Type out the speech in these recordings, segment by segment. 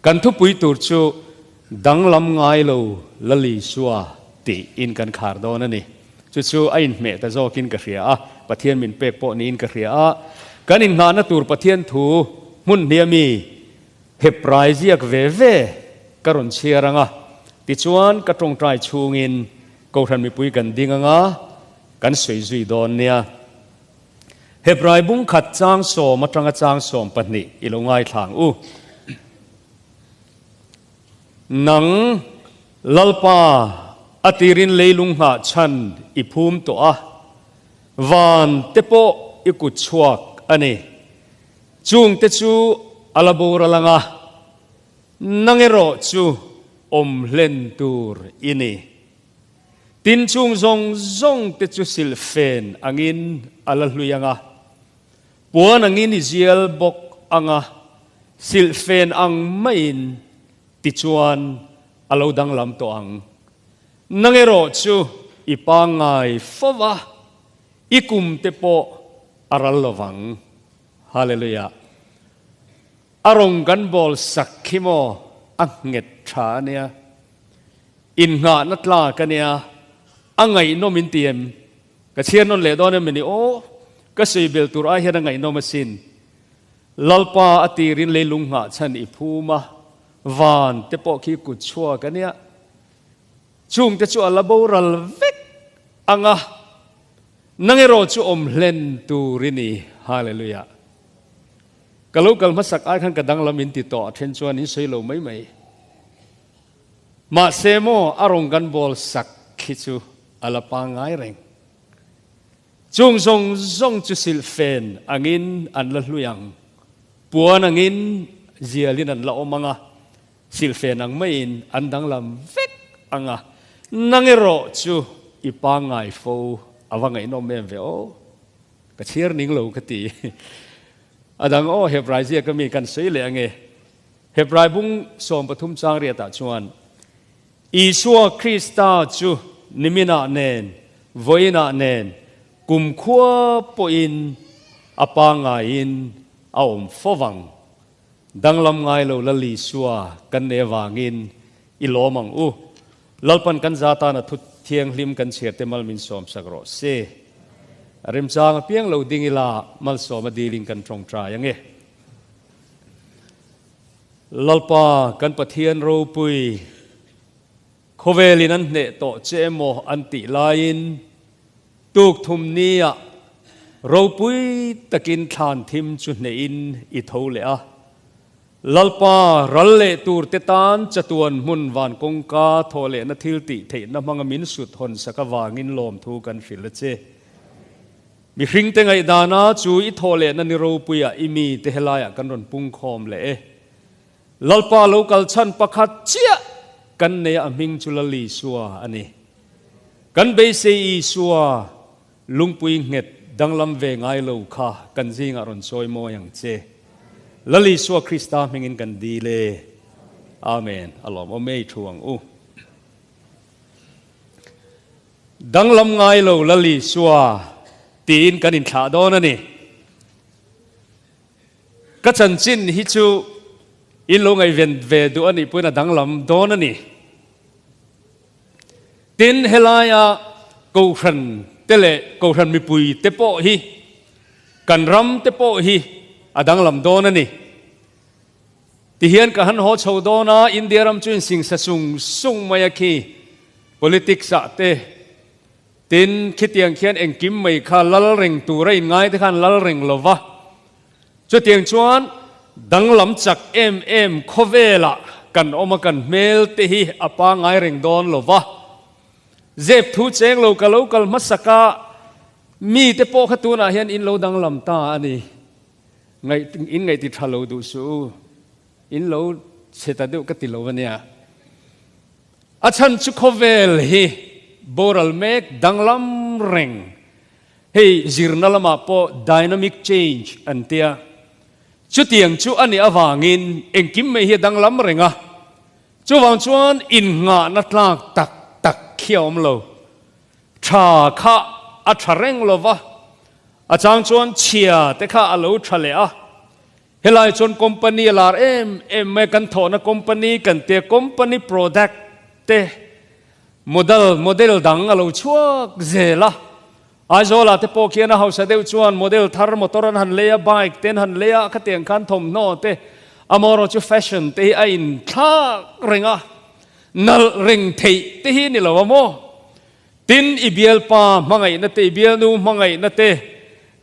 Kan thupui tur chu Danglam ngai lo Lal Isua tih in kan khar dawn a ni. Chu chu a inhmeh ta zawkin ka hria a, Pathian min pek pawh niin ka hria a. Kan inngahna tur Pathian thu hmun hnia mi Hebrai ziak ve ve ka rawn chhiar ang a, tichuan ka tawngtai chhungin Kohhran mipui kan ding ang a, kan sawi zui dawn nia. Hebrai bung khat chang sawm atanga chang 12 i lo ngaithla ang u. Nang Lalpa a tirin leilung nghah chhan i phum tawh a, van te pawh i kut chhuak a ni. Chung te chu a la boral ang a, nang erawh chu awm hlen tur i ni. Tin chung zawng zawng te chu silhfen angin a la hlui ang a, puan angin i zial bawk ang a, silhfen ang maiin tichuan a lo danglam tawh ang. Nang erawh chu i pangngai fo va, i kum te pawh a ral lo vang. Hallelujah! A rawng kan bawl sak khi maw a nghet tha a nia. Innghahna tlak a nia. A ngaihnawm in ti em? Ka chhiar nawn leh dawn em ni? Aw, ka sawi bel tur ai hian a ngaihnawm asin. Lalpa a tirin leilung nghah chhan i phum a, van te pawh khi kut chhuak a nia. Chungte chu a la boral vek ang a, nang erawh chu awm hlen tur i ni. Hallelujah. Ka lo kal hmasak ai khan ka danglam in ti tawh a then chuan in sawi lo mai mai. Mahse maw a rawng kan bawl sak khi chu a la pangngai reng. Chung zawng zawng chu silhfen angin an la hlui ang, puan angin zialin an la awm ang a, silhfen ang maiin an danglam vek ang a, nang erawh chu i pangngai fo a va ngaihnawm em ve aw. Ka chhiar ning lo ka ti. A dang aw Hebrai ziaka mi kan sawi leh ange. Hebrai bung 13 chang riatah chuan Isua Krista chu niminah nen, vawiinah nen, kumkhua pawhin a pangngaiin a awm fo vang. Danglam ngai lo Lal Isua kan nei avangin i lawm ang u. Lalpan kan za tana thu thianghlim kan chhiar te mal min sawmsak rawh se. A remchang apiang lo ding ila malsawm a dilin kan tawngtai ange. Lalpa kan Pathian ropui, khawvelin an hneh tawh che emaw an tih laiin tuk thum nia ropui takin thlan thim chu hnehin i tho leh a. Lalpa ral leh tur te tan chatuan hmun van kawngka thawh lehna thil tih theihna hmanga min sut hawn sak avangin lawmthu kan hrilh a che. Mihring te ngaihdana chu i thawh lehna ni ropuiah i mi te helaiah kan rawn pungkhawm leh e. Lalpa lo kal chhan pakhat chiah kan nei a a hming chu Lal Isua a ni. Kan beisei Isua Lungpui nghet danglam ve ngai lo kha kan zingah rawn sawi mawi ang che. Lal Isua Krista hmingin kan dil e. Amen. A lawmawm ei thu ang u. Danglam ngai lo Lal Isua tiin kan inthlah dawn a ni. Ka chanchin hi chu in lo ngaihven ve duh a nih pawhin a danglam dawn a ni. Tin, helaia Kohhran te leh Kohhran mipui te pawh hi kan ram te pawh hi a danglam dawn a ni. Tihian ka han haw chho dawn a, India ram chu insingsa sung sung mai a khi, politics ah te, tin khitiang khian engkim mai kha lal reng tur a inngai te khan lal reng lo va. Chutiang chuan danglam chak em em khawvelah kan awm a, kan hmel te hi a pangngai reng dawn lo va. Zep thu cheng lo ka lo kal hmasak a, mi te pawh kha tunah hian in lo danglam ta a ni. Ngaih, in ngaih ti tha lo duh suh u, in lo chhe ta deuh ka ti lo a nia. A chhan chu khawvel hi boral mek danglam reng. Hei zirna lamah pawh dynamic change an tia. Chutiang chu a nih avangin engkim mai hi a danglam reng a. Chuvang chuan innghahna tlak tak tak khi a awm lo. Tha kha a tha reng lo va, a chang chuan chhia te kha a lo tha leh a. Helai chuan company a lar em em mai a, kan thawhna company kan tia company product te model model dang a lo chhuak zel a. Aizawlah te pawh khian a hausa deuh chuan model thar motor an han lei a, bike te an han lei a, khatiang khan thawmhnaw te amaherawh chu fashion te hi a inthlak reng a, nalh reng theih te hi ni lo a maw? Tin, i bialpa hmangaihna te, i bialnu hmangaihna te,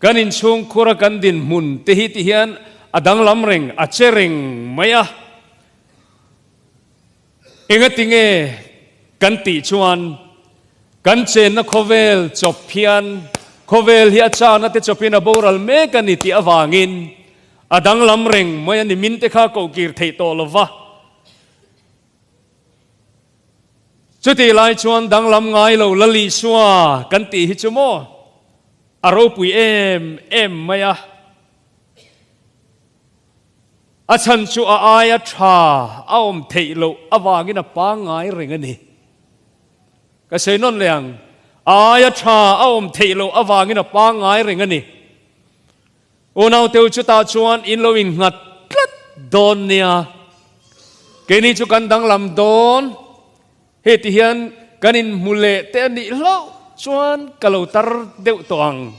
kan inchhungkhura kan dinhmun te hi ti hian a danglam reng, a che reng mai a. Engatinge kan tih chuan kan chenna khawvel chawp hian khawvel hi a chana te chawpin a boral mek a ni tih avangin a danglam reng mai a ni. Minte kha kohkir theih tawh lo va. Chutih lai chuan danglam ngai lo Lal Isua kan tih hi chu maw a ropui em em mai a. A chhan chu a aia tha a awm theih loh avangin a pangngai reng a ni. Ka sawi nawn leh ang, a aia tha a awm theih loh avangin a pangngai reng a ni. Unauteu chutah chuan in lo innghat tlat dawn nia. Keini chu kan danglam dawn. Hei ti hian kan inhmu leh te a nih hlauh chuan ka lo tar deuh tawh ang.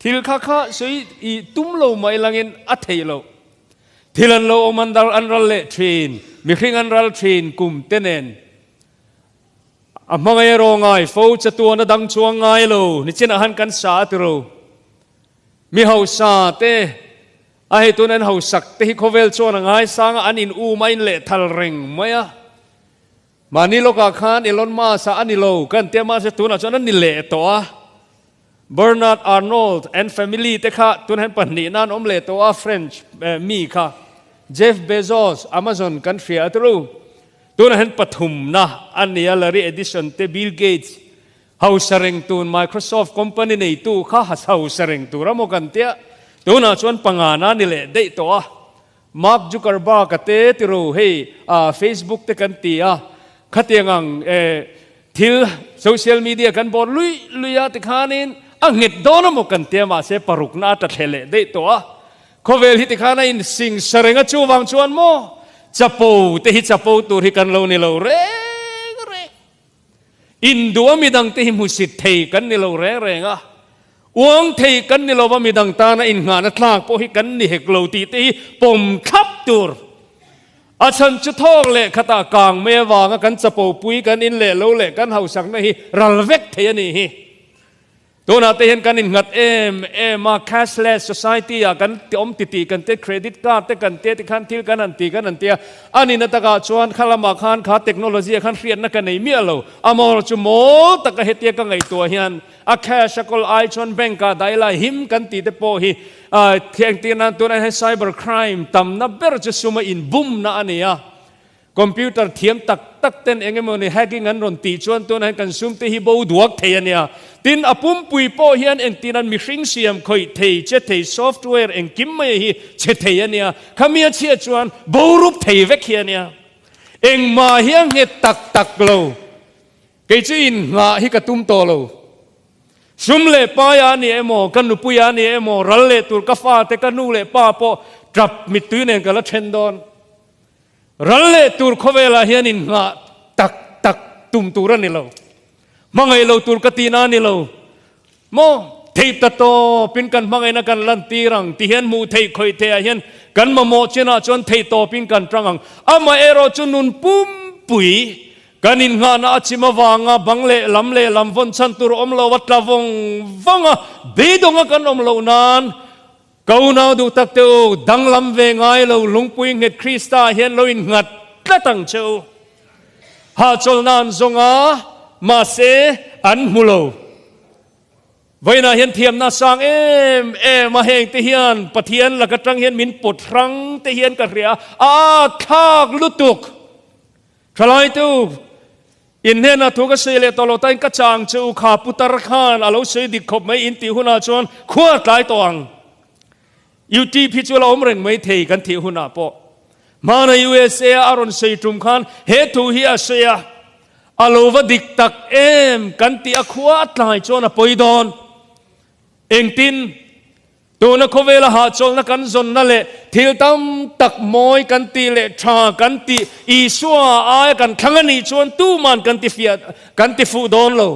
Thil kha kha sawi i tum lo mai langin a theih loh. Thil an lo awm an ral an ral leh thin, mihring an ral thin kum te nen. A hmangaih erawh ngai fo chatuan a dang chuang ngai lo, nichinah han kan sa a ti ro. Mi hausa te a hei tun an hausak te hi khawvel chuan a ngaisang a, an in um a in lehthal reng mai a. Mahni lawkah khan Elon Musk-a a ni lo kan tia mahse tunah chuan a ni leh tawh a. Bernard Arnault and family te kha tunah hian pahnihna an awm leh tawh a, French mi kha. Jeff Bezos, Amazon kan hria a turu. Tunah hian pathumna a ni a, Larry Edison te, Bill Gates hausa reng tun Microsoft company neitu kha hausa reng tur a maw kan tia. Tunah chuan pangana a ni leh daih tawh a. Mark Zuckerberg a te tiro hei ah Facebook te kan ti a, khatiang ang eh thil social media kan bawr lui lui a tikhanin a nghet dawn emaw kan tia mahse parukna a tla thle leh daih tawh a, khawvel hi tikhan a insing sa reng a chuvang chuan maw chapo te hi chapo tur hi kan lo ni lo reng reng. Induh a midang te hi hmusit thei kan ni lo reng reng a, uang thei kan ni lova midang tana innghahna tlak pawh hi kan ni hek lo tih te hi pawm thlap tur. A chhan chu thawk leh khatah kang mai avanga kan chapo pui kan in leh lo leh kan hausakna hi ral vek thei a nih hi. Tunah te hian kan innghat em em a, cashless society ah kan awm titih kan te, credit card te kan te tikhan thil kan han ti kan han ti a, a nihna takah chuan kha lamah khan kha technology ah khan hriatna ka nei miah lo, amaherawhchu chu mawl taka hetia ka ngaihtuah hian a cash a kawl ai chuan bank ah daih lai him kan tih te pawh hi engtir nan tunah hian cyber crime tamna ber chu suma inbumna a ni a. Computer thiam tak tak ten eng emaw ni hacking an rawn tih chuan tunah hian kan sum te hi bo duak thei a nia. Tin, a pumpui pawh hian engtin an mihring siam khawih thei, che thei, software engkim mai hi che thei a nia. Khami a chhiat chuan bo rup thei vek hi a nia. Engmah hi a nghet tak tak lo. Kei chu innghah hi ka tum tawh lo. Sum leh paia a ni emaw, ka nupuia a ni emaw, ral leh tur ka fate, ka nu leh pa pawh tap mittui nen ka la then dawn. Ral leh tur khawvelah hian innghah tak tak tum tur a ni lo. Hmangaih lo tur ka tihna a ni lo. Maw? Theih ta tawpin kan hmangaihna kan lantir ang ti hian hmuh theih khawih theihah hian kan mamawh chinah chuan theih tawpin kan tang ang. Amaherawh chu nun pumpui kan innghahna a chim avanga bang leh lam leh lam vawn chhan tur awm lo a tla vawng vawng a, beidawnga kan awm loh nan Ka unau duh tak te u, danglam ve ngai lo lungpui nghet Krista hian lo innghat tlat ang che u. Hahchawlhna an zawng a, mahse an hmu lo. Vawiinah hian thiamna a sang em em a, heng te hian Pathian lak atang hian min pawt hrang te hian ka hria a, a thlak lutuk. Thalai te u, In hnenah thu ka sawi leh tawh lo tain ka chang che u kha putar khan a lo sawi dik khawp mai in tih hunah chuan khua a tlai tawh ang. YouTube hi chu a la awm reng mai thei kan thih hunah pawh. Hmana USA a a rawn sawi tum khan he thu hi a sawi a, a lo va dik tak em kan tih a khua a tlai chuan a pawi dawn. Engtin? Tuna khawvela hahchawlhna kan zawnna leh thil tam tak mawi kan tih leh tha kan tih Isua aia kan thlang a nih chuan tuman kan ti fiah kan ti fuh dawn lo.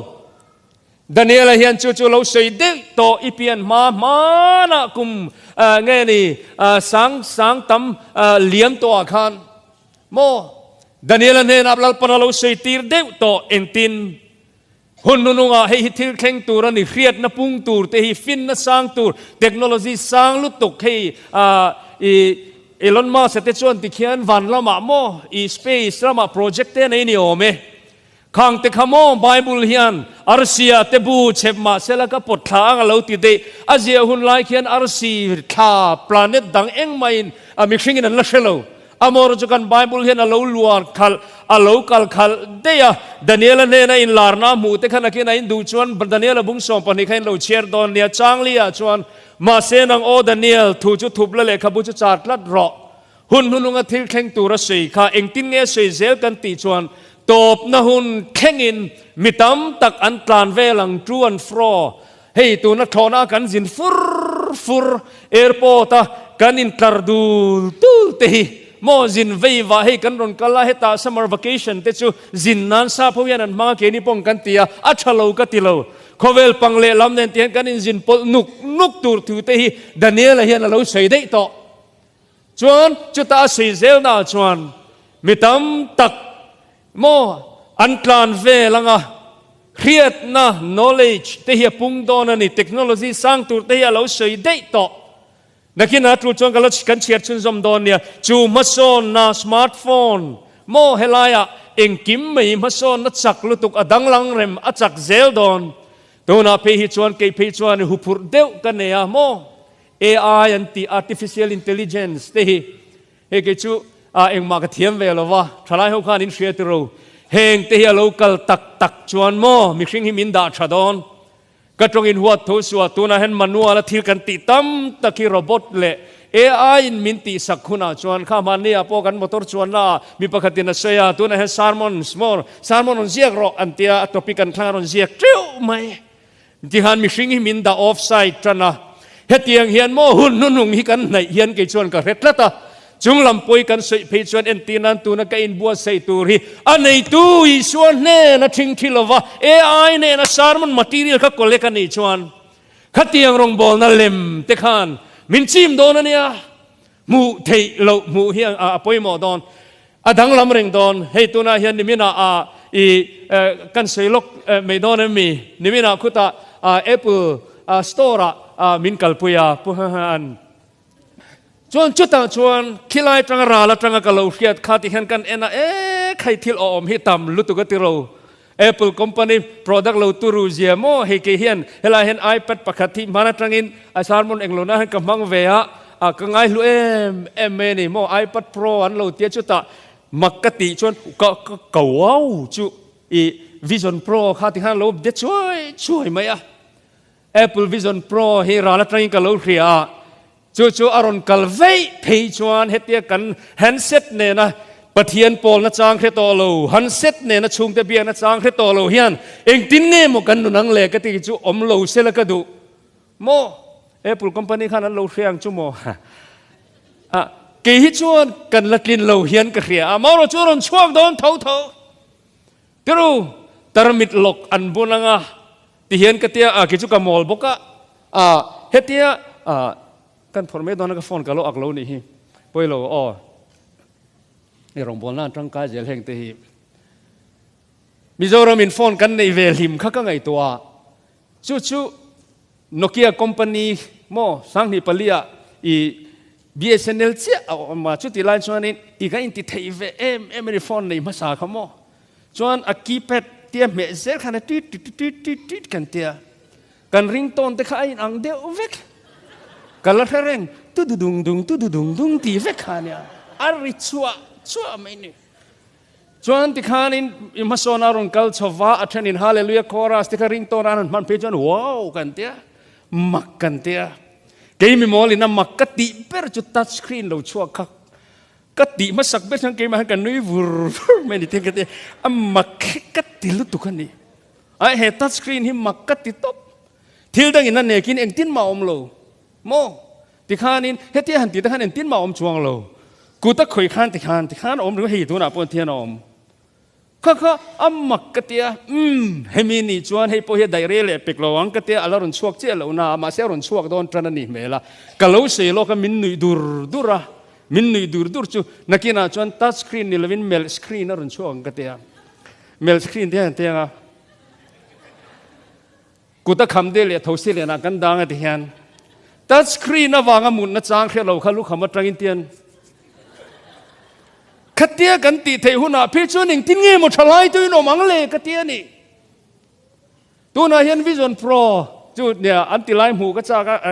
Daniela hian chu chu lo sawi deuh tawh i pian hma hmanah kum nge ni sang sang tam liam tawhah khan maw Daniela hnenah Lalpan a lo sawi tir deuh tawh engtin Hun hnunungah hei hi thil thleng tur a ni, hriatna pung tur te hi, finna sang tur, technology sang lutuk hei i Elon Musk-a te chuan tikhian van lamah maw i space lamah project te nei ni awm e. Khang te kha maw Bible hian arsia te bu chhep mahsela ka pawt thla ang a lo ti daih. A ziah hun lai khian arsi thla planet dang engmahin a mihringin an la hre lo. Amor chu kan Bible hian a lo luar khalh, a lo kal khalh daih a. Daniela hnena inlarna a hmuh te kha nakin a induh chuan Daniela bung 12 kha in lo chhiar dawn nia. Changli-ah chuan, Mahse nang aw Daniel, thu chu thup la lehkhabu chu char tlat rawh. Hun hnununga thil thleng tur a sawi kha engtin nge sawi zel kan tih chuan tawpna hun thlengin mi tam tak an tlan vel ang to and fro. Hei tuna thlawhna kan zin fur fur, airport a kan intlar dul dul te hi maw zin vei vah hei kan rawn kal a, hetah summer vacation te chu zin nan sap ho hian an hmang a keini pawh kan ti a, a tha lo ka ti lo. Khawvel pang leh lam nen tihian kan inzin pawlh nuk nuk tur thu te hi Daniel-a hian a lo sawi daih tawh. Chuan chutah a sawi zelnaah chuan mi tam tak Maw an tlan vel anga hriatna, knowledge, te hi a pung dawn a ni, technology sang tur te hi a lo sawi daih tawh. Nakinah tul chuan ka la kan chhiar chhunzawm dawn nia, chu hmasawnna smartphone maw helaiah engkim mai hmasawnna chak lutuk a danglang rem a chak zel dawn. Tunah phei hi chuan kei phei chuan huphurh deuh ka nei a maw AI an tih artificial intelligence te hi Hei kei chu ah engmah ka thiam ve lo va, thalai ho khan in hria tiro. Heng te hi a lo kal tak tak chuan maw mihring hi min dah tha dawn. Ka tawng in huat tho suah tunah hian manual a thil kan tih tam tak hi robot leh AI in min tih sak hunah chuan kha mahni ah pawh kan motor chuanna ah mi pakhat in a sawi a, tunah hian sermon maw sermon rawn ziak rawh an tia a topic an thlang a rawn ziak teuh mai. Tihan mihring hi min dah offside tan a, hetiang hian maw hun hnunung hi kan hnaih hian kei chuan ka hre tlat a, chung lam pawi kan sawi phei chuan entir nan tuna ka inbuatsaih tur hi a neitu Isua hnena thingthi lova AI nena sermon material kha collect a nih chuan khatiang rawngbawlna lem te khan min chim dawn a nia. Hmuh theih loh hmuh hi a pawimawh dawn. A danglam reng dawn. Hei tunah hian niminah a i kan sawi lawk mai dawn em mi? Niminah khutah Apple store ah min kalpui a Pu Hahan. Chuan chutah chuan khilai atanga ral atanga ka lo hriat kha ti hian kan en a, e khai thil awm hi tam lutuk a ti ro. Apple company product lo turu zia maw hei kei hian helai hian iPad pakhat hi hman atangin a sermon englo na hian ka hmang ve a, a ka ngaihlu em em mai a ni maw iPad Pro an lo tia chutah mak ka tih chuan ka ka ka wow chu i Vision Pro kha tikhan a lo de chuai chuai mai a Apple Vision Pro hi ral atangin ka lo hria a Chu chu a rawn kal veih phei chuan hetia kan handset nena Pathian pawlna chang hre tawh lo, handset nena chhungte biakna chang hre tawh lo hian engtin nge maw kan nun ang le ka tih chu awm lo sela ka duh maw? Apple company khan an lo hre ang chu maw? Ah, kei hi chuan kan la tlin lo hian ka hria a, maw chu a rawn chhuak dawn tho tho. Tiru, tarmit lawk an bun ang a, tihian ka tia, ah kei chu ka mawl bawk a, ah hetia ah kan phawrh mai dawn a ka phone ka lo ak lo nih hi, pawi lo aw, i rawngbawlna an tangkai zel heng te hi. Mizoram in phone kan neih ve hlim kha ka ngaihtuah a, chu chu Nokia company maw 2004 ah i BSNL chiah a awm a, chutih lai chuanin i kan inti theih ve em em a ni phone nei hmasa kha maw. Chuan a keypad tia hmeh zel khan a tit tit tit tit tit kan tia. Kan ringtone te kha a inang deuh vek. Ka la hre reng tu du dung dung tu du dung dung tih vek kha ania. A ri chhuah chhuah mai ni. Chuan tikhanin i hmasawn a rawn kal chho va, a thenin Hallelujah chorus te kha ringtone an rawn hman phei chuan wow kan tia, mak kan tia. Kei mi mawlin a mak ka tih ber chu touch screen lo chhuak kha ka tih hmasak ber chuan keimah hian ka nui vur vur mai a ni tiang ka ti a, a mak hi ka ti lutuk a ni. Ai he touch screen hi mak ka ti tawp. Thil dangin a nekin engtin mah a awm lo. Maw? Tikhanin hetia han tih te khan engtin mah a awm chuang lo. Kut a khawih khan tikhan tikhan a awm ringawt hei tunah pawh thian a awm. Kha kha a mak ka tia, umm hemi nih chuan hei pawh hi a daih rei leh pek lo ang ka tia a la rawn chhuak chiah loh na a, mahse a rawn chhuak dawn tan a nih hmel a. Ka lo sei lawk a min nuih dur dur a, min nuih dur dur chu nakinah chuan touch screen ni lovin melh screen a rawn chhuak ang ka tia. Melh screen te hian an tiang a. Kut a kham deuh leh tho si lianah kan dang a ti hian touch screen avanga mutna chang hriat lo kha lukham atangin tian khatia kan tih theih hunah phei chuan engtin nge maw tha lai tuin awm ang le ka ti a ni. Tunah hian Vision Pro chu nia an ti lai hmuh ka chak a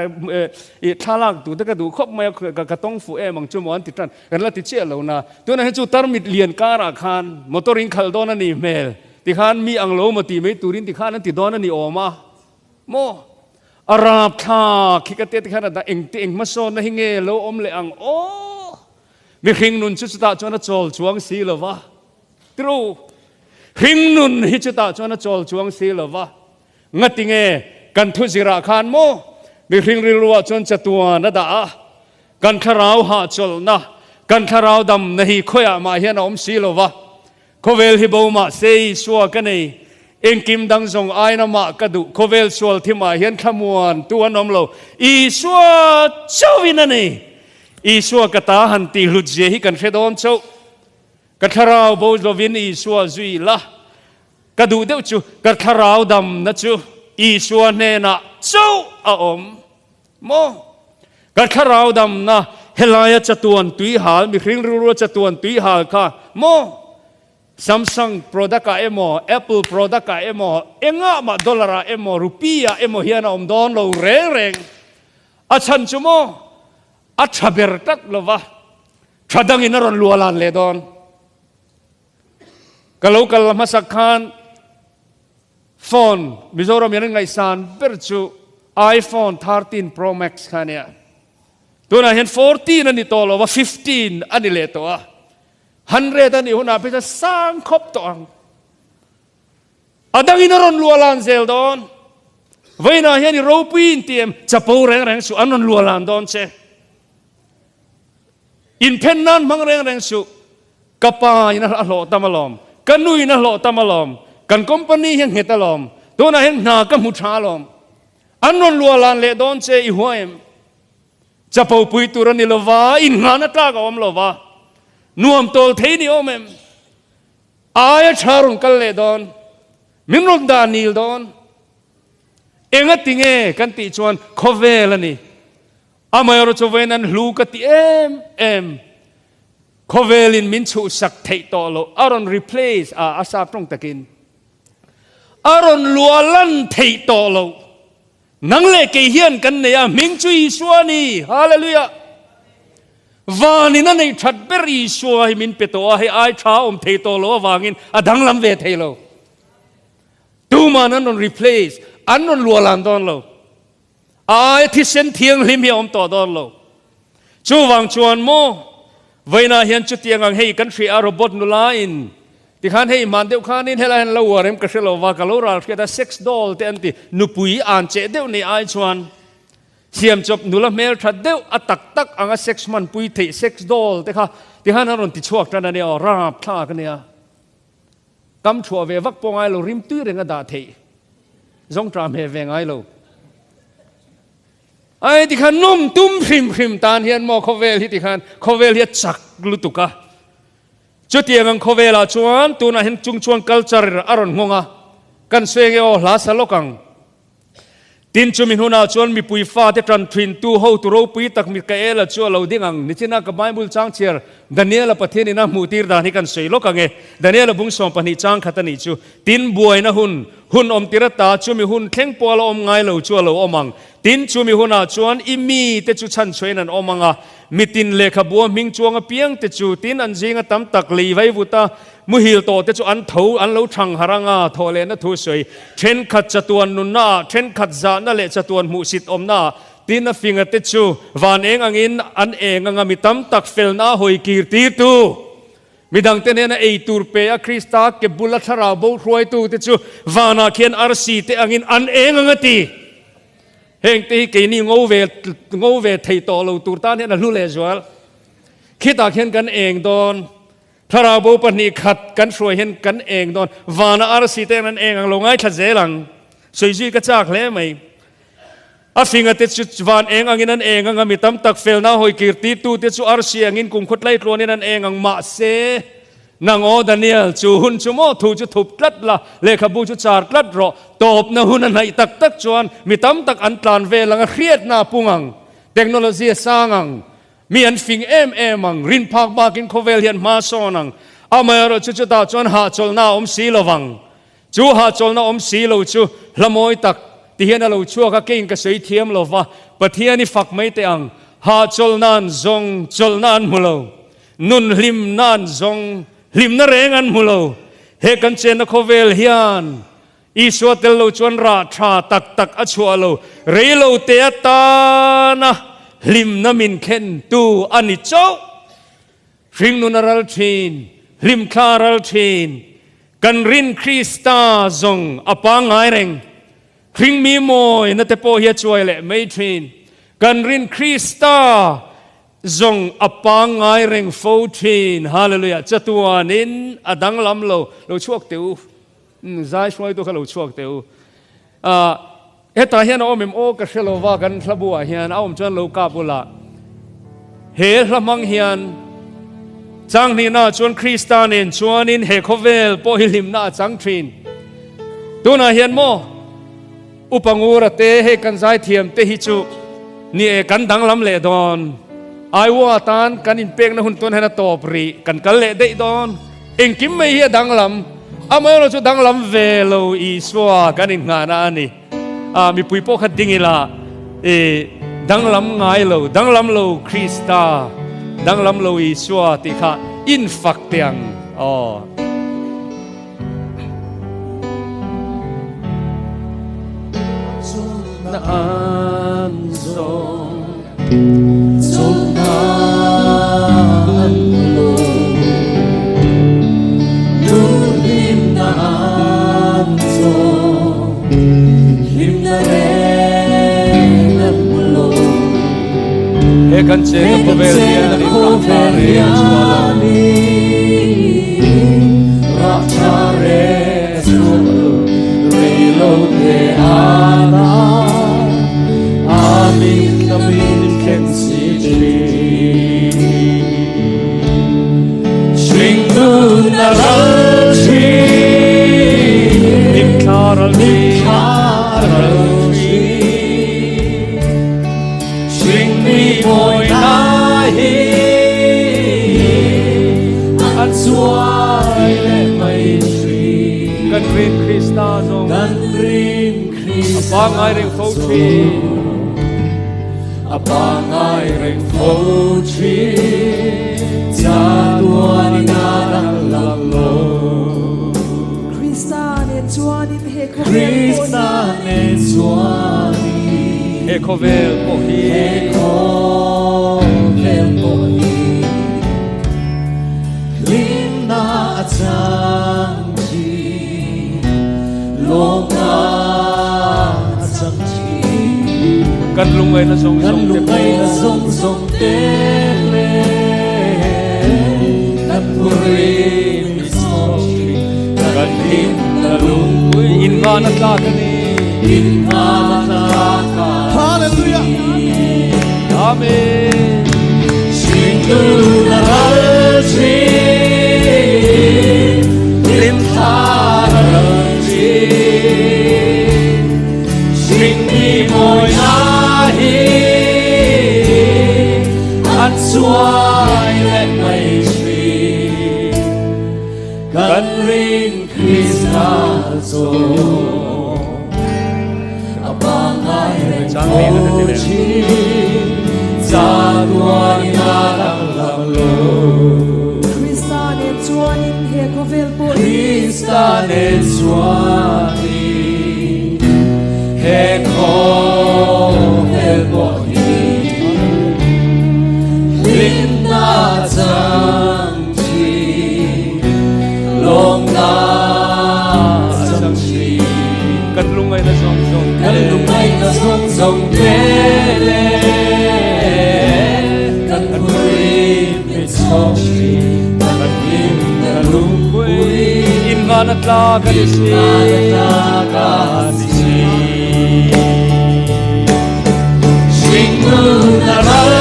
i thlalak duh te ka duh khawp mai a ka tawng fuh em ang chu maw an ti tan kan la ti chiah lo na. Tunah hian chu tarmit lian karah khan motor in khalh dawn a nih hmel. Tikhan mi ang lo maw tih mai turin tikhan an ti dawn a ni awm a maw? A rapthlak hi ka tia tikhan a dah eng te eng hmasawnna hi nge lo awm leh ang aw? Mihring nun chu chutah chuan a chawl chuang si lo va. True. Hring nun hi chutah chuan a chawl chuang si lo va. Ngati nge kan thu zirah khan maw mihring rilruah chuan chatuan a dah a, kan thlarau hahchawlhna, kan thlarau damna hi khawiah mah hian a awm si lo va. Khawvel hi bo mah se Isua ka nei, engkim dang zawng aiin amah ka duh, khawvel sual thimah hian thlamuan tu an awm lo, Isua chauhin a nei. Isua ka ta han tih hlut zia hi kan hre dawn chauh. Ka thlarau bo lovin Isua zui la, ka duh deuh chu ka thlarau damna chu Isua hnenah chauh a awm maw? Ka thlarau damna helaia chatuan tui hal, mihring rilrua chatuan tui hal kha maw? Samsung product ah emaw, Apple product ah emaw, engah mah dollar ah emaw, rupee ah emaw hian a awm dawn lo reng reng. A chhan chu maw? A tha ber tlat lova, tha dangin a rawn lualan leh dawn. Ka lo kal la hmasak khan phone Mizoram hian an ngaihsan ber chu iPhone 13 Pro Max kha a nia. Tunah hian 14 a ni tawh lo va, 15 a ni leh tawh a. 100 a nih hunah phei chuan sang khawp tawh ang. A dangin a rawn lualan zel dawn. Vawiinah hian i ropui inti em? Chapo reng reng suh, an rawn lualan dawn che. Inphen nan hmang reng reng suh. Ka pa in a hlawh tam alawm, ka nu in a hlawh tam alawm, kan company hi a nghet alawm, tunah hian hna ka hmu tha alawm. An rawn luah lan leh dawn che i hua em? Chapo pui tur a ni lova, inngahna tlak a awm lova, nuam tawl thei ni awm em? Aia tha rawn kal leh dawn, min rawn dah nil dawn. Enga tinge kan tih chuan khawvel a ni. Amaherawhchu chu vawiin an hlu ka ti em em. Khawvelin min chhuhsak theih tawh loh a rawn replace a, a sap tawng takin a rawn luah lan theih tawh loh. Nang leh kei hian kan nei a, hming chu Isua a ni. Hallelujah! Vanin a neih that ber Isua hi min pe tawh a, hei ai tha a awm thei tawh loh avangin a danglam ve thei lo. Tuman an rawn replace, an rawn luah lan dawn lo. Ai thisen thianghlim hi a awm tawh dawn lo. Chuvang chuan maw, vawiinah hian chutiang ang hei kan hria a robot nula in tikhan hei hman deuh khanin helai hian lo uar em ka hre lo va, ka lo ral hriat a sex doll te an ti, nupui an cheh deuh nei ai chuan siamchawp nula hmeltha deuh a tak tak anga sex hmanpui theih sex doll te kha tikhan an rawn ti chhuak tan a nia aw, rapthlak a nia. Kam chhuah ve vak pawh ngai lo, rim tui reng a dah theih. Zawng ṭah hmeh ve ngai lo. Ai tikhan nawm tum hrim hrim tan hian maw khawvel hi tikhan khawvel hi a chak lutuk a. Chutiang ang khawvelah chuan tunah hian chung chuan culture a rawn nghawng a. Kan sawi nge aw hla sa lawk ang. Tin, chumi hnunah chuan mipui fate ṭan ṭhintu hotu ropui tak Mikaela chu a lo ding ang. Nichina ka Bible chang chhiar Daniela Pathianin a hmuhtir dan hi kan sawi lawk ang e. Daniela bung 12 chang khat a nih chu. Tin, buaina hun, hun awmtir ata chumi hun thleng pawh a la awm ngai lo chu a lo awm ang. Tin, chumi hunah chuan i mite chu chhanchhuahin an awm ang a, mitin lehkhabua hming chuang apiangte chu, tin, an zinga tam tak lei vaivuta Muhil tawh te chu an tho, an lo thang harh ang a, thawh lehna thu sawi, thenkhat chatuan nunna ah, thenkhat zahna leh chatuan hmuhsit awmna ah, tin a finga te chu van eng angin an eng anga mi tam tak felna a hawi kir tir tu, midang te hnena ei tur pe a Krista ke bula thlarau bo hruaitu te chu vanah khian arsi te angin an eng ang a ti. Heng te hi keini ngo ve ngo ve thei tawh lo tur tan hian a hlu lehzual. Khitah khian kan eng dawn. Thlarau bo 2 khat kan hruai hian kan eng dawn. Vana arsi te an eng ang lo ngaithla zel ang. Sawi zui ka chak hle mai. A finga te chu van eng angin an eng ang a, mi tam tak felna hawi kir tirtu te chu arsi angin kum khaw tlai tluanin an eng ang. Mahse, nang aw Daniel, chu hun chu maw thu chu thup tlat la, lehkhabu chu char tlat rawh. Tawpna hun a hnaih tak tak chuan mi tam tak an tlan vel ang a, hriatna a pung ang, technology a sang ang, mi an fing em em ang, rin phak bakin khawvel hian hma sawn ang. Amaherawhchu chutah chuan hahchawlhna a awm si lovang. Chu hahchawlhna awm si lo chu hla mawi tak ti hian a lo chhuak a, keiin ka sawi thiam lo va, Pathian i fak mai teh ang, hahchawlhna an zawng, chawlhna an hmu lo, nun hlimna an zawng, hlimna reng an hmu lo. He kan chenna khawvel hian Isua tel lo chuan rah tha tak tak a chhuah lo, rei lo te atana hlimna min thlentu a ni chauh. Hringnun a ral thin, hlimthla a ral thin. Kan rin Krista zawng a pangngai reng. Hringmi mawina te pawh hi a chuai leh mai thin. Kan rin Krista zawng a pangngai reng fo thin. Hallelujah! Chatuanin a danglam lo. Lo chhuak teh u. Zai hruaitu kha lo chhuak teh u. Hetah hian a awm em aw ka hre lo va, kan hla buah hian a awm chuan lo kap ula. He hla hmang hian chang hnihnaah chuan Krista nen chuanin he khawvel pawh hi hlimna a chang thin. Tunah hian maw Upa Ngura te hei kan zaithiam te hi chu ni e kan danglam leh dawn. Aiwa tan kan inpekna hun tuan hian a tawp rih, kan kal leh daih dawn. Engkim mai hi a danglam, amaherawh chu danglam ve lo Isua kan innghahna a ni. Ah, mipui pawh kha ding ila, e, danglam ngai lo, danglam lo Krista, danglam lo Isua tih kha infak teh ang. Aw. Chawlhna an zawng, chawlhna an hmu lo, Duhlimna an zawng, hlimna reng an hmu lo. He kan chenna khawvel hian a inrah tha reng a chhuah lo. Kan rin Krista zawng a pangngai reng fo thin. A pangngai reng fo thin. Chatuanin a danglam lo. Krista nen chuanin he khawvel pawh hi. Krista nen chuanin he khawvel pawh hi. He khawvel pawh hi. Hlimna a chang thin, lawmna a chang thin. Kan lungngaihna zawng Kan zawng te lungngaihna pawh. zawng zawng te leh kan phurrim i chhawk thin. Kan hlimna lungpui Inngahna tlak a ni. Inngahna tlak a ni. Hallelujah. Amen. Hringtu na ral thin, hlimthla ral thin. Hringmi mawina hi an chuai leh mai thin. Kan rin Krista zawng a pangngai reng fo thin. Chatuanin a danglam lo. Krista nen chuanin he khawvel pawh hi. Krista nen chuanin he khawvel pawh hi. Hlimna chang thin, lawmna chang thin. Kan lungngaihna zawng zawng te. Kan lungngaihna zawng zawng. zawng te le kan phurin min chhawk thin kan hlimna lungpui Innghahna tlak a ni si. Innghahna tlak a ni si. Hringnun a ral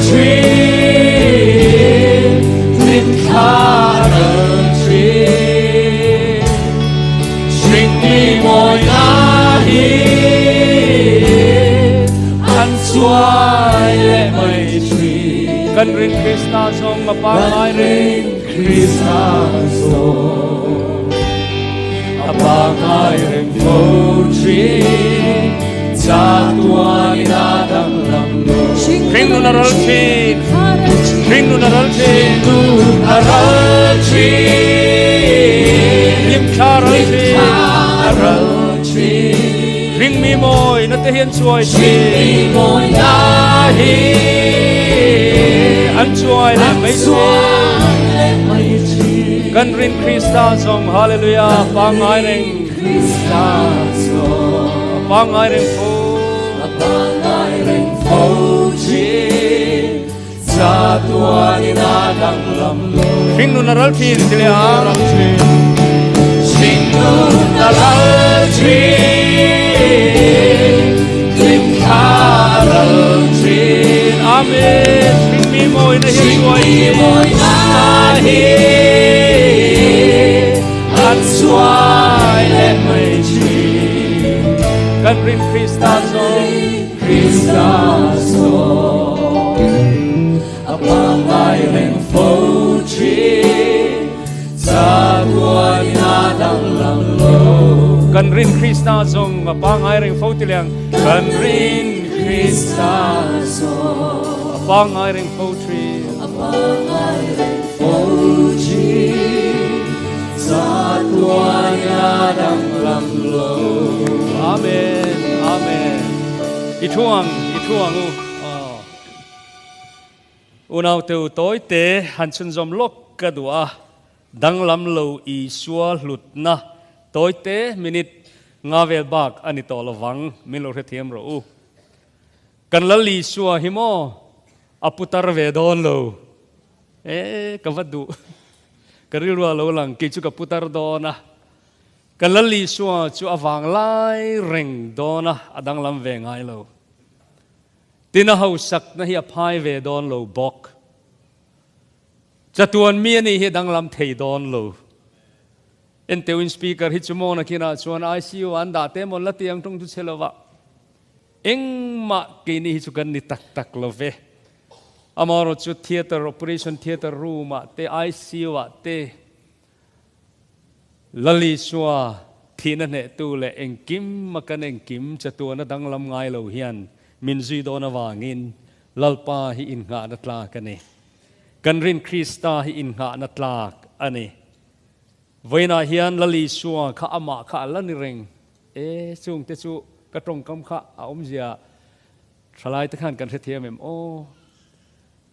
thin, hlimthla a ral thin. Hringmi mawina hi an chuai leh mai thin. Kan rin Krista zawng a pangngai reng. Kan rin Krista zawng a pangngai reng fo thin. Chatuanin a danglam lo. Hringnun a ral thin. Hringnun a ral thin. Hringnun a ral thin. Hlimthla a ral thin. Hlimthla a ral thin. Hringmi mawina te hi an chuai thin. Hringmi mawina hi an chuai leh mai an thin. chuai leh mai thin. Kan rin Krista zawng Hallelujah pangngai reng. Krista zawng pangngai reng fo. A pangngai reng fo thin. Chatuanin a danglam lo. Hringnun a ral thin ti leh ang. Hringnun a ral thin, hlimthla a ral thin. Amen. Hringmi mawina hi an chuai Hringmi thin. mawina hi an chuai leh mai thin. Kan rin Krista zawng. Krista zawng a pangngai reng fo thin, chatuanin a danglam lo. Kan rin Krista zawng a pangngai reng fo ti leh ang. Kan rin Krista zawng a pangngai reng fo thin. A pangngai reng fo thin, chatuanin a danglam lo. Amen, Amen. I thu ang, i thu ang u. Aw. Unau teu tawi te han chhunzawm lawk ka duh a, danglam lo Isua hlutna tawi te minute nga vel bak a ni tawh lovang, min lo hrethiam rawh u. Kan Lal Isua hi maw a putar ve dawn lo. E, ka va duh. Ka rilru a lo lang, kei chu ka putar dawn a. Ka Lal Isua chu a vang lai reng dawn a, a danglam ve ngai lo. Tin a hausakna hi a phai ve dawn lo bawk. Chatuan mi a nih hi a danglam thei dawn lo. Enteuin speaker hi chu maw nakinah chuan ICU ah an dah te maw la ti ang tawng chu che lovah. Engmah keini hi chu kan ni tak tak lo ve. Amaherawh chu theatre, operation theatre room ah te, ICU ah te, Lalisua thihna hnehtu leh engkim a kan engkim chatuana danglam ngai lo hian min zui dawn avangin Lalpa hi innghahna tlak a ni. Kan rin Krista hi innghahna tlak a ni. Vawiinah hian Lalisua kha amah kha a la ni reng e, chungte chu ka tawngkam kha a awmzia thalai te khan kan hrethiam em aw.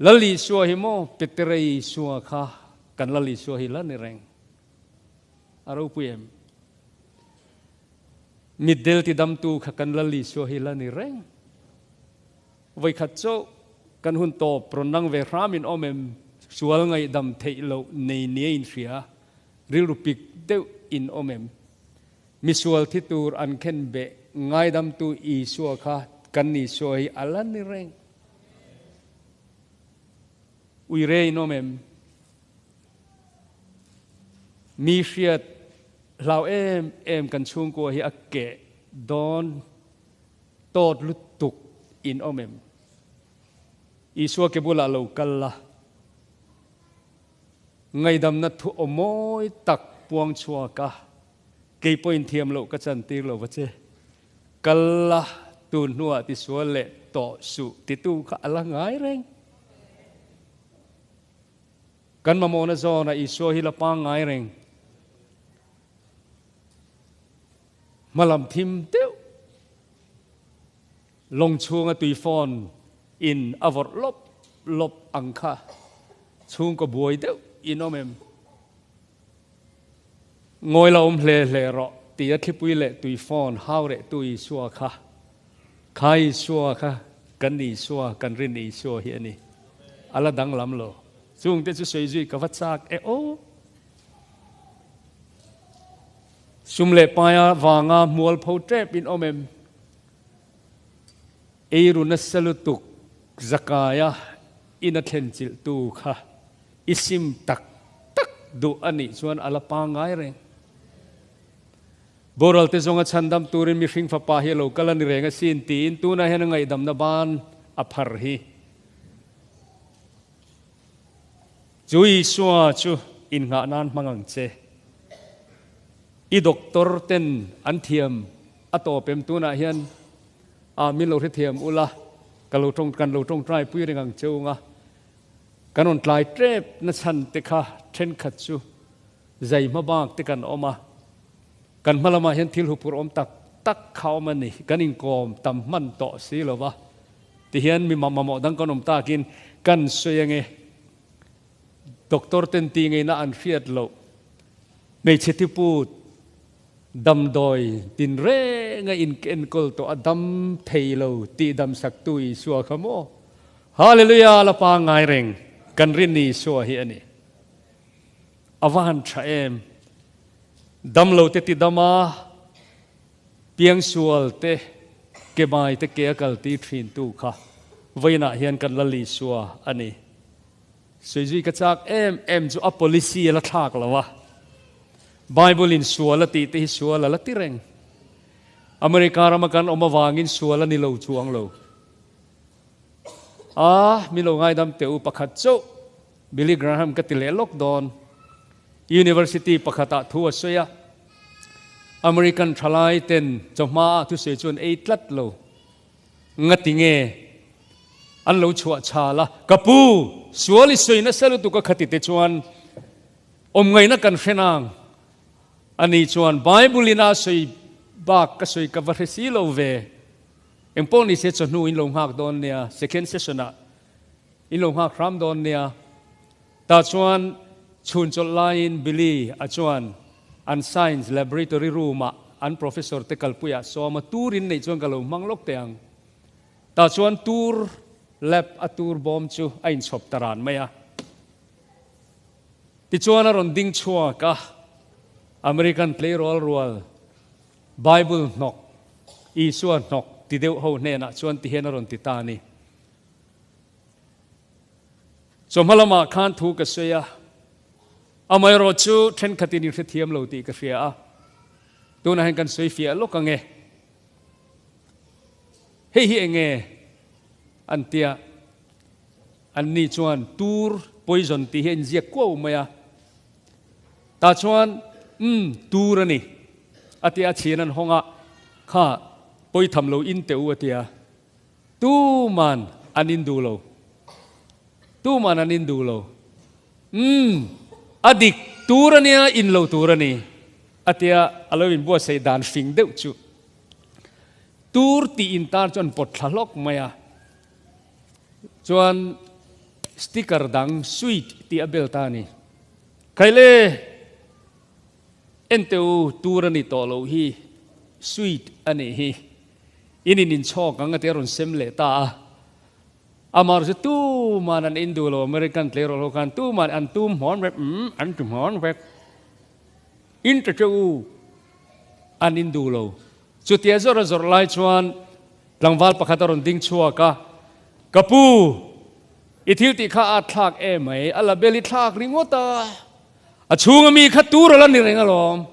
Lal Isua hi maw Petere Isua kha kan Lal Isua hi la ni reng. A ropui em? Mitdel tidamtu kha kan Lal Isua hi la ni reng. Voikhat chauh kan hun tawp rawn nang ve hram in awm em? Sual ngaihdam theih loh nei nia in hria, rilru pik deuh in awm em? Misual thi tur an khen beh ngaidamtu Isua kha kan Isua hi a la ni reng. Ui re in awm em? Mi hriat hlau em em kan chhungkua hi a keh dawn tawt lutuk in awm em? Isua ke bulah lo kal la, ngaidamna thu aw mawi tak puang chhuak a, kei pawhin thiam loh ka chantir lo va che. Kal la, tun hnuah tisual leh tawh suh titu kha a la ngai reng. Kan mamawhna zawnah Isua hi la pangngai reng. Hmalam thim deuh lawng chhunga tuifawn in a vawrh lawp lawp ang kha chhungkaw buai deuh in awm em? Ngawi la awm hle hle rawh tia thlipui leh tuifawn hau rehtu Isua kha. Kha Isua kha kan Isua, kan rin Isua hi a ni. A la danglam lo. Chungte chu sawi zui ka va chak e aw. Sum leh paia vanga mualpho tep in awm em? Eiru nasa lutuk Zakaia in a thlen chilh tu kha i sim tak tak duh a nih chuan a la pangngai reng. Boral te zawnga chhandam turin mihring fapa hi a lo kal a ni reng asin tiin tunah hian a ngaihdamna ban a phar hi. Chu Isua chu innghah nan hmang ang che. I doctor ten an thiam a tawp em tunah hian a min lo hrethiam ula ka lo tawng kan lo tawngtai pui reng ang che unga kan rawn tlai tep na chhan te kha thenkhat chu zai hma bak te kan awm a kan hma lamah hian thil huphurh awm tak tak kha awm a ni kan inkawm tam hman tawh si lova tihian mi mamawh dang kan awm takin kan sawi ange Doctor ten ti ngeina an hriat loh. Hmeichhe thiput damdawi tinreng a in enkawl tawh a dam thei lo tih dam sak tu Isua kha maw? Hallelujah la pangngai reng kan rin Isua hi a ni. A va han tha em. Dam lo te ti dam a, piangsual te ke mai te ke a kal ti thin tu kha vawiinah hian kan Lal Isua a ni. Sawi zui ka chak em em chu a policy a la thlak lo a, Bible in sual a tih te hi sual a la ti reng. America rama kan awm avangin sual a ni lo chuang lo. A, mi lo ngaidam teh u pakhat chauh Billy Graham ka ti leh lawk dawn. University pakhatah thu a sawi a, American thalai ten chawhma ah thusawi chu an ei tlat lo. Ngati nge an lo chhuah chhal a, Ka pu, sual i sawi nasa lutuk a khati te chuan awm ngaihna kan hre nang. Ani chuan Bible in a sawi bak ka sawi ka va hre si lo ve. Engpawh ni se chawhnu in lo nghak dawn nia, second session ah in lo nghak hram dawn nia. Tah chuan chhun chawlh laiin Billy a chuan an science laboratory room ah an professor te kalpuiah sawm a, tur in neih chuan ka lo hmang lawk teh ang. Tah chuan tur lab a tur bawm chu a inchhawp ta ran mai a. Tichuan a rawn ding chhuak a, American tleirawl rual Bible hnawk, Isua hnawk ti deuh ho hnenah chuan tihian a rawn ti ta a ni. Chawhma lamah khan thu ka sawi a, amaherawh chu thenkhatin in hrethiam lo tih ka hria a, tunah hian kan sawi fiah lawk ang e. Hei hi eng nge an tia, anni chuan tur poison tih hi a inziak kuau mai a, tah chuan umm tur a ni a tia, a chhin an hawng a, kha pawitham lo in teh u a tia. Tuman an in duh lo. Tuman an in duh lo. Umm, a dik tur a nia, in lo tur a ni, a tia a lo inbuatsaih dan fing deuh chu. Tur tih in tan chuan pawt thla hlawk mai a. Chuan sticker dang sweet tih a bel ta a ni. Khaile! Enteh u, tur a ni tawh loh hi, sweet a nih hi. In in inchhawk ang a ti a rawn sem leh ta a. Amah chu tuman an in duh lo, American tleirawl ho khan tuman an tum hmawn vek, umm an ti hmawn vek. In ta che u, an in duh lo. Chutia zawrh a zawrh lai chuan tlangval pakhat a rawn ding chhuak a, Ka pu, i thil tih kha a thlak em mai, a label i thlak ringawt a. A chhunga mi kha tur a la ni reng alawm.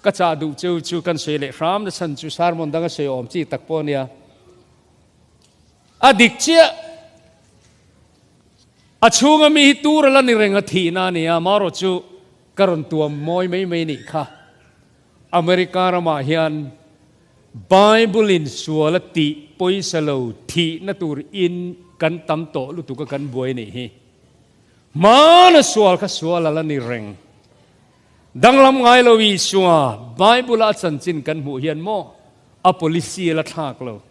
Ka chah duh cheu chu kan sawi leh hram na chhan chu sermon danga sawi awm chi tak pawh a nia. A dik chiah. A chhunga mi hi tur a la ni reng a thihna a nia, marawh chu ka rawn tuam mawi mai mai nih kha. America ramah hian Bible in sual a tih pawisa lo thihna tur in kan tam tawh lutuk a kan buai nih hi. Hmana sual kha sual a la ni reng. Danglam ngai lo Isua Bible a chanchin kan hmuh hian maw a policy a la thlak lo.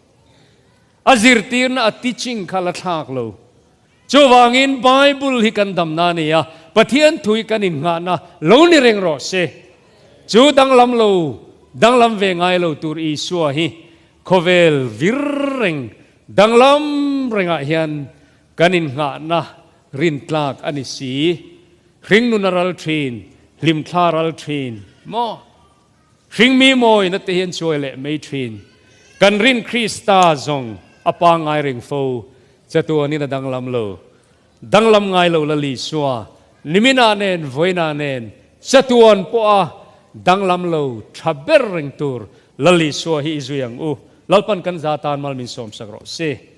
A zirtirna a teaching kha la thlak lo. Chuvangin Bible hi kan damna a ni a, Pathian thu hi kan innghahna lo ni reng rawh se. Chu danglam lo, danglam ve ngai lo tur Isua hi. Khawvel vir reng danglam rengah hian kan innghahna rintlak a ni si. Hringnun a ral thin, hlimthla a ral thin maw? Hringmi mawina te hi an chuai leh mai thin. Kan rin Krista zawng a pangngai reng fo, chatuanin a danglam lo. Danglam ngai lo la Lisua, niminah nen vawiinah nen chatuan pawha danglam lo tha ber reng tur la Lisua hi i zui ang u. Lalpan kan za tan mal min sawmsak rawh se.